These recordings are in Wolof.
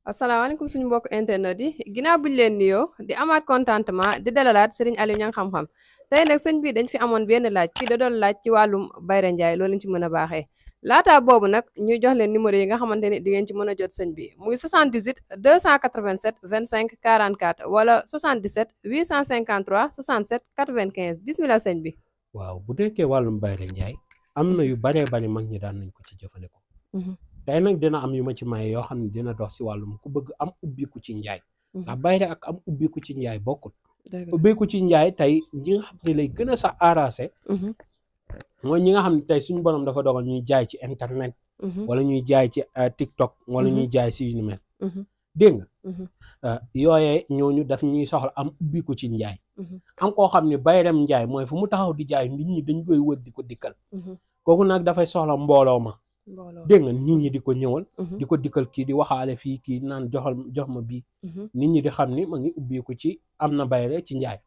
asalaamaaleykum suñu mbokk internet yi ginnaaw buñ leen nuyoo di amaat contentement di dalalaat Serigne Aliou Niang xam-xam tey nag sëñ bi dañ fi amoon benn laaj ci da doon laaj ci wàllum Bayra Ndiaye loolu lañ ci mën a baaxee laataa boobu nag ñuy jox leen numéro yi nga xamante ni di ngeen ci mën a jot sëñ bi muy 78 287 25 44 wala 77 853 67 95 bismillah sëñ bi. waaw bu nekkee wàllum Bayra Ndiaye am na yu baree bari mag ñi daan nañ ko ci jëfandikoo. tey nag dina am yu ma ci maye yoo xam ne dina dox si wàllum ku bëgg am ubbiku ci njaay. ndax bayre ak am ubbiku ci njaay bokkul. ubbiku ci njaay tey ñi nga xam ne lay gën a sa arrangé. mooy ñi nga xam ne tey suñu borom dafa dogal ñuy jaay ci internet. wala ñuy jaay ci TikTok. wala ñuy jaay si yu ni mel. dégg nga. yooyee ñooñu daf ñuy soxla am ubbiku ci njaay. am koo xam ne bayrem njaay mooy fu mu taxaw di jaay nit ñi dañ koy wër di ko dikkal. kooku nag dafay soxla mbooloo ma. dégg nga nit ñi di ko ñëwal. di ko dikkal kii di waxaale fii kii naan jox ma bii. nit ñi di xam ni ma ngi ubbiku ci am na bayre ci njaay.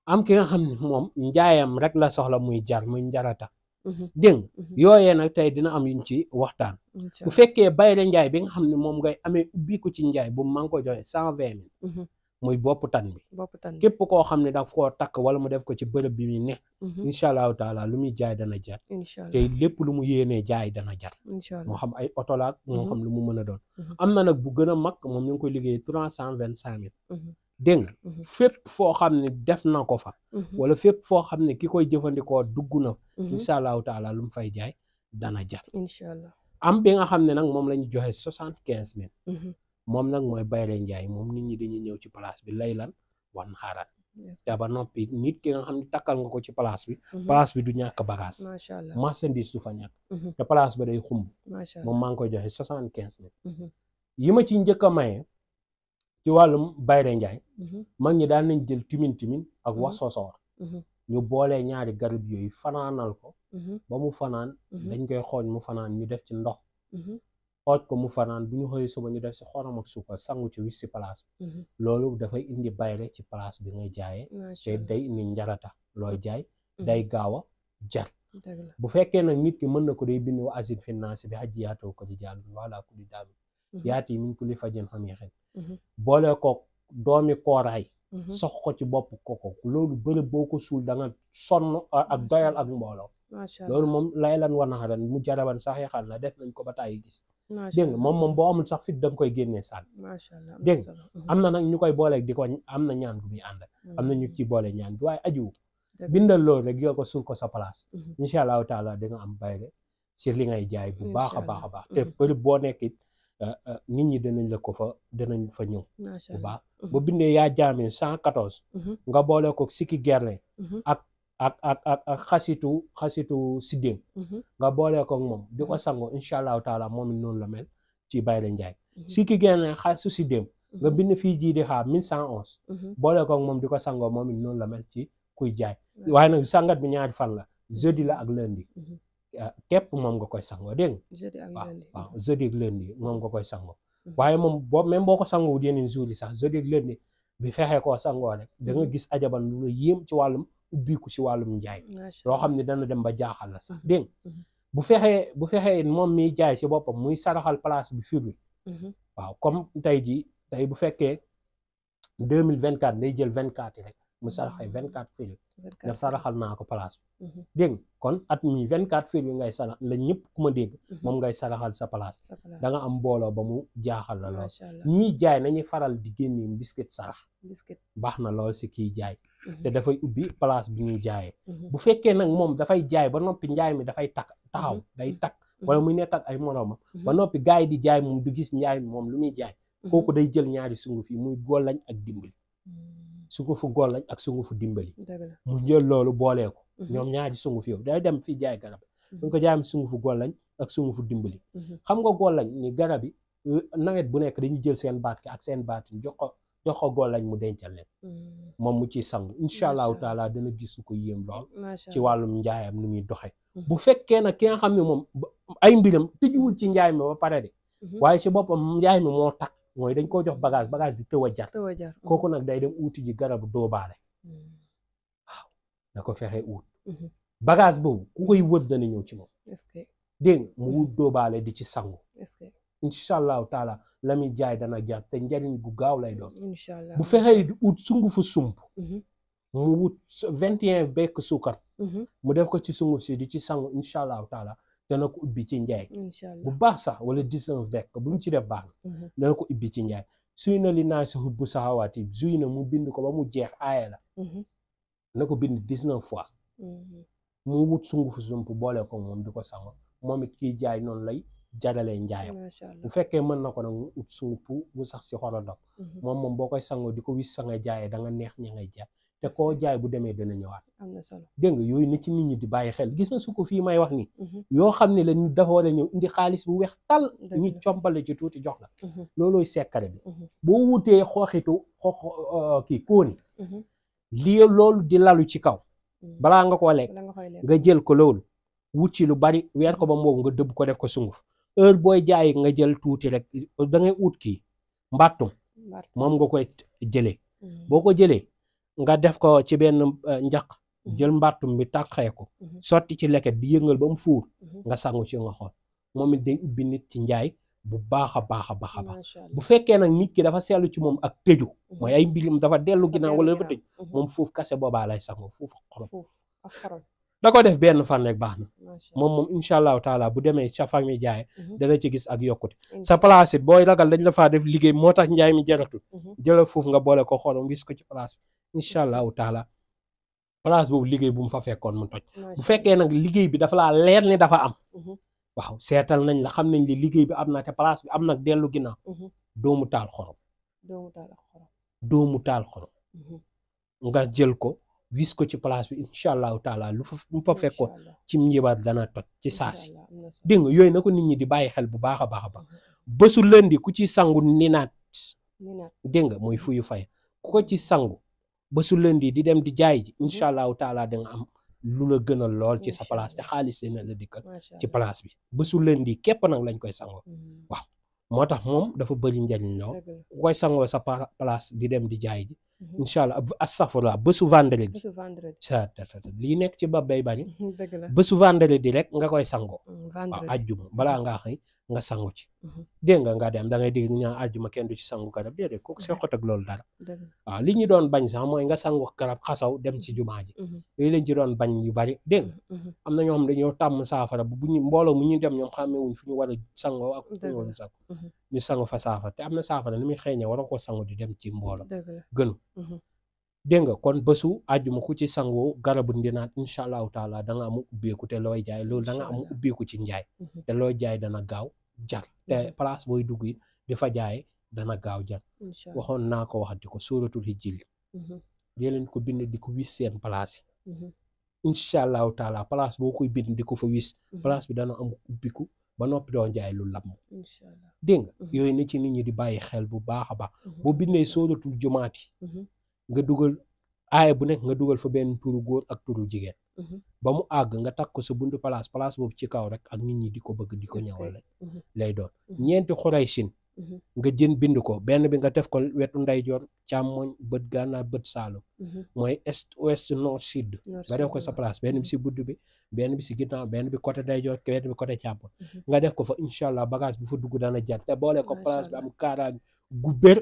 am ki nga xam ne moom njaayam rek la soxla muy jar muy njarata. dégg nga yooyee nag tey dina am yuñ ci waxtaan. bu fekkee bayre njaay bi nga xam ne moom ngay amee ubbiku ci njaay bu maa ngi ko joxe 120 000. muy bopp tan bi. képp koo xam ne daf koo takk wala mu def ko ci bërëb bi muy ne. incha allahu taala lu muy jaay dana jar. te lépp lu mu yéenee jaay dana jar. moo xam ay oto la moo xam lu mu mën a doon. am na nag bu gën a mag moom ñu ngi koy liggéey 325 000. dégg nga fépp foo xam ne def na ko fa. wala fépp foo xam ne ki koy jëfandikoo dugg na. incha allahu taala lu mu fay jaay dana jar. am bi nga xam ne nag moom la ñu joxe 75 000. moom nag mooy Bayra Ndiaye moom nit ñi dañuy ñëw ci place bi lay lan wan xaaraat. te ba noppi nit ki nga xam ne takkal nga ko ci place bi. place bi du ñàkk bagage. marchandise du fa ñàkk. te place ba day xumb. moom maa ngi koy joxe 75 000. yi ma ci njëkk a maye ci wàllum Bayra Ndiaye. mag ñi daan nañ jël timin ak wasosoor. ñu boolee ñaari garab yooyu fanaanal ko. ba mu fanaan. dañ koy xooj mu fanaan ñu def ci ndox. xooj ko mu fanaan bu ñu xëyee suba ñu def si xorom ak suukar sangu ci wis si place bi. loolu dafay indi bayre ci place bi ngay jaayee. te day indi njarata looy jaay. day gaaw a jar. bu fekkee nag nit ki mën na ko day bind wa asid finance bi xaj yaatoo ko di jàll wala ku di daal yaati yi muñ ko li fajeen xam xen boole ko doomi kooraay. sox ko ci bopp koko loolu bëri boo ko suul da nga sonn ak doyal ak mbooloo. loolu moom lay lan wanax ren mu jaraban sax yaxal na def nañ ko ba tàyyi gis. dégg nga moom boo amul sax fit da nga koy génnee sànni. dégg nga am na nag ñu koy booleeg di ko am na ñaan gu muy ànd. am na ñu ci boole ñaan bi waaye ajiwu bindal loolu rek yoo ko suul ko sa place. incha allahu taala di nga am bayre si li ngay jaay bu baax a baax a baax. te bëri boo nekkit nit ñi danañ la ko fa danañ fa ñëw. bu baax bu bindee yaa jaamee 114. nga boole ko sikki gerle ak xasitu siddéem nga boolee ko moom di ko sangoo incha allahu taala moom it noonu la mel ci Bayra Ndiaye. sikki gerle xasitu siddéem nga bind fii jii di xaar 1111 boolee ko moom di ko sangoo moom it noonu la mel ci kuy jaay. waaye nag sangat bi ñaari fan la jeudi la ak lundi. képp moom nga koy sangoo dégg nga waaw jeudi ak lundi moom nga koy sangoo. waaye moom même boo ko sangoo yeneen jours yi sax jeudi ak lundi bi fexee koo sangoo rek da nga gis ajaban lu la yéem ci wàllum ubbiku ci wàllum njaay. loo xam ne dana dem ba jaaxal la sax dégg nga bu fexee moom miy jaay ci boppam muy saraxal place bi fir wi. waaw comme tey bu fekkee 2024 day jël 24 yi rek mu saraxee 24 fir wi ne saraxal naa ko place bi. dégg nga kon at mi 24 fir wi ngay sarax la ñëpp ku ma dégg moom ngay saraxal sa place da nga am mbooloo ba mu jaaxal la lool. ñiy jaay nañuy faral di génne biscuit sarax baax na lool si kiy jaay. te dafay ubbi place bi ñuy jaayee. bu fekkee nag moom dafay jaay ba noppi njaay mi dafay taxaw day takk wala muy nekk ak ay moroomam ba noppi gars yi di jaay moom du gis njaay mi moom lu muy jaay. kooku day jël ñaari sunguf yi muy gollañ ak dimbali. sungufu gollañ ak sungufu dimbali. mu jël loolu boolee ko. ñoom ñaari sunguf yow day dem fii jaay garab. ñu ko jaay sungufu gollañ ak sungufu dimbali. xam nga gollañ ni garab yi nawet bu nekk dañuy jël seen baat ki ak seen baat yi jox ko gollañ mu dencal leen. moom mu ciy sangu incha allahu taala dana gis ko yéem lool. ci wàllum njaayam nu muy doxee. bu fekkee nag ki nga xam ne moom ay mbiram tëjuwul ci njaay mi ba pare de. waaye si boppam njaay mi moo takk mooy dañ koo jox bagage bi tëw a jar. kooku nag day dem uuti ji garabu doobaale. waaw na ko fexe uut. bagage boobu ku koy wër dana ñëw ci moom. dégg nga mu wut doobaale di ci sangu. incha allahu taala la muy jaay dana jar te njariñ gu gaaw lay doon. incha allah bu fexee di ut sungufu sump mu wut 21 bekk suukar mu def ko ci sunguf si di ci sangu incha allahu taala dana ko ubbi ci njaay bu baax sax wala 19 bekk bu mu ci def baax na dana ko ubbi ci njaay suy na li naa si hut bu saxawaati suy na mu bind ko ba mu jeex aaya la na ko bind 19 fois mu wut sungufu sump boole ko moom di ko sango moom it kiy jaay noonu lay jaralee njaayam bu fekkee mën na ko nag mu ut sump bu sax si xorondom moom boo koy sangoo di ko wis fa nga jaayee da nga neex ña ngay jaay te koo jaay bu demee dana ñëwaat. am na solo dégg nga yooyu na ci nit ñi di bàyyi xel gis na su ko fii may wax ni yoo xam ne la nit dafa war a ñëw indi xaalis bu weex tal ñu compale ci tuuti jox la loolooy sekkare bi boo wutee xooxitu kii kóoni lii loolu di lalu ci kaw balaa nga koo lekk nga jël ko loolu wut ci lu bari weer ko ba moobu nga dëbb ko def ko sunguf heure booy jaay nga jël tuuti rek da ngay ut kii mbàttum moom nga koy jëlee boo ko jëlee nga def ko ci benn njaq jël mbàttum bi tàqee ko sotti ci leket di yëngal ba mu fuur nga sangu ci nga xool moom it day ubbi nit ci njaay bu baax a baax a baax a baax bu fekkee nag nit ki dafa seetlu ci moom ak tëju mooy ay mbirim dafa dellu ginnaaw wala dafa tëju moom foofu kase boobaa lay sangu foofu xorom da ko def benn fan rek baax na moom incha allahu taala bu demee ca fa mi jaay dana ci gis ak yokkute sa place it booy ragal dañ la faa def liggéey moo tax njaay mi jaratul jëlal foofu nga boole ko xorom wis ko ci place bi incha allahu taala place boobu liggéey bu mu fa fekkoon mu toj bu fekkee nag liggéey bi dafa laa leer ni dafa am waaw seetal nañ la xam nañ li liggéey bi am na te place bi am nag dellu ginnaaw doomu taal xorom nga jël ko wis ko ci place bi incha allahu taala lu fa fekkoon ci njibaat dana toj ci saasi dégg nga yooyu na ko nit ñi di bàyyi xel bu baax a baax a baax bésu lëndi ku ci sangu ninaat dégg nga mooy fuyu fay ku ko ci sangu bésu lëndi di dem di jaay ji incha allahu taala da nga am lu la gënal lool ci sa place te xaalis dina la dikkal ci place bi bésu lëndi képp nag lañ koy sangoo waaw moo tax moom dafa bëri njariñ lool ku koy sangoo sa place di dem di jaay ji incha allah astafurlah bésu vendredi lii nekk ci ba bay bari bésu vendredi rek nga koy sangoo waaw ajjuma balaa ngaa xëy nga sangu ci dégg nga dem da ngay dégg ñu ñaan ajjuma kenn du ci sangu garab déedéet kooku seqat ak loolu dara waaw li ñu doon bañ sax mooy nga sangu garab xasaw dem ci jumaa ji yooyu lañ ci doon bañ yu bari dégg nga am na ñoo xam dañoo tàmm saafara bu ñu mbooloo mu ñu dem ñoom xàmmewuñ fu ñu war a sangoo ak fu ñu war a sangu ñu sangu fa saafara te am na saafara ni muy xëeñee war a ko sangu di dem ci mbooloo gënu dégg nga kon bésu àjjuma ku ci sangoo garabu ndinaat incha allahu taala da nga am ubbeeku te looy jaay loolu da nga am ubbeeku ci njaay te looy jaay dana gaaw jar te place booy dugg it di fa jaay dana gaaw jar waxoon naa ko waxati ko sóoratul hijri dee leen ko bind di ko wis seen place yi incha allahu taala place boo koy bind di ko fa wis place bi dana am ubbiku ba noppi doo jaay lu lam dégg nga yooyu na ci nit ñi di bàyyi xel bu baax a baax boo bindee sóoratul jumaati nga dugal aaya bu nekk nga dugal fa benn turu góor ak turu jigéen ba mu àgg nga takk ko sa buntu place boobu ci kaw rek ak nit ñi di ko bëgg di ko ñëwal lay doon ñeenti xuraysin nga jën bind ko benn bi nga def ko wetu ndeyjoor càmmoñ bët gànnaar bët saalum mooy est ouest nord sud nga def ko sa place benn bi si budd bi benn bi si ginnaaw benn bi côté ndeyjoor benn bi côté càmmoñ nga def ko fa incha allah bagage bu fa dugg dana jar te boole ko place bi am kaaraange gu bér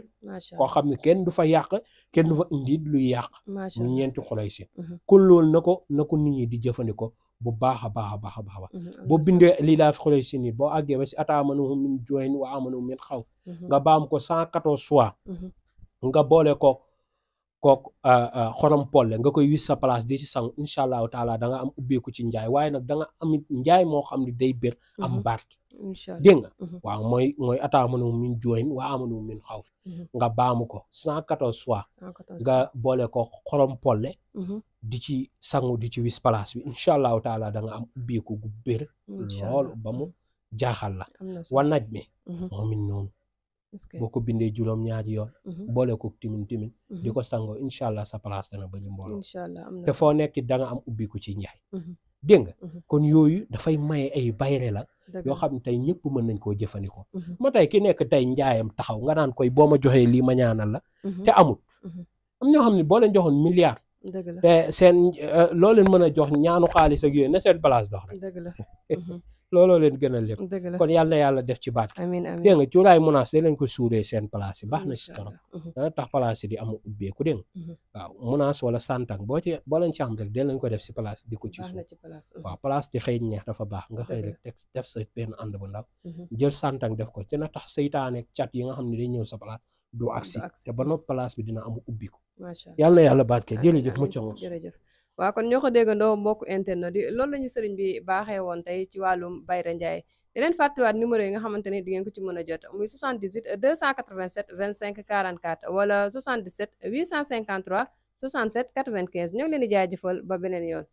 koo xam ne kenn du fa yàq kenn du fa indi luy yàq mu ñeenti xolay si kon loolu na ko nit ñi di jëfandikoo bu baax a baax a baax a baax boo bindee lii laa fi xolay si nii boo àggee ba si ataamanu min juin wa amanu min xaw nga baam ko 114 fois nga boole kook xorom polle nga koy wis sa place di ci sang incha allahu taala da nga am ubbeeku ci njaay waaye nag da nga amit njaay moo xam ne day bér am barke dégg nga waaw mooy ataamanu min juin wa amanu min xaw fi nga baamu ko 114 fois nga boole ko xorom polle di ci sangu di ci wis place bi incha allahu taala da nga am ubbeeku gu bér loolu ba mu jaaxal la wanaj mi moom it noonu boo ko bindee juróom-ñaari yoon boole ko timin di ko sangoo incha allah sa place dana bañu mbooloo te foo nekk da nga am ubbiku ci njaay dégg nga kon yooyu dafay maye ay bayre la yoo xam ne tey ñëpp mën nañ koo jëfandikoo ma tey ki nekk tey njaayam taxaw nga naan koy boo ma joxee lii ma ñaanal la te amut am ñoo xam ne boo leen joxoon milliard dëgg la te seen loo leen mën a jox ñaanu xaalis ak yooyu na seen place dox rek dëgg la looloo leen gën a lépp dëgg la kon yàlla na yàlla def ci barke amiin amiin dégg nga cuuraay munaas da leen ko suuree seen place yi baax na ci incha torop allah dana tax place yi di am ubbeeku dégg nga waaw munaas wala santang boo leen ci am rek da leen ko def si place di ko ci baax na suuf ci place waaw place di xëy neex dafa baax nga xëy rek def sa benn ànd bu ndaw jël santang def ko dina tax seytaane cat yi nga xam ne day ñëw sa place du agsi te ba nopp place bi dina am ubbiku macha allah yàlla na yàlla barke jërëjëf mucc nga jërëjëf waaw kon ñoo ko déggandoo mbokk internet yi loolu la ñu sëriñ bi baaxee woon tey ci wàllum Bayra Ndiaye di leen fàttaliwaat numéro yi nga xamante ni di ngeen ko ci mën a jot muy 78 287 25 44 wala 77 853 67 95 ñoo ngi leen di jaajëfal ba beneen yoon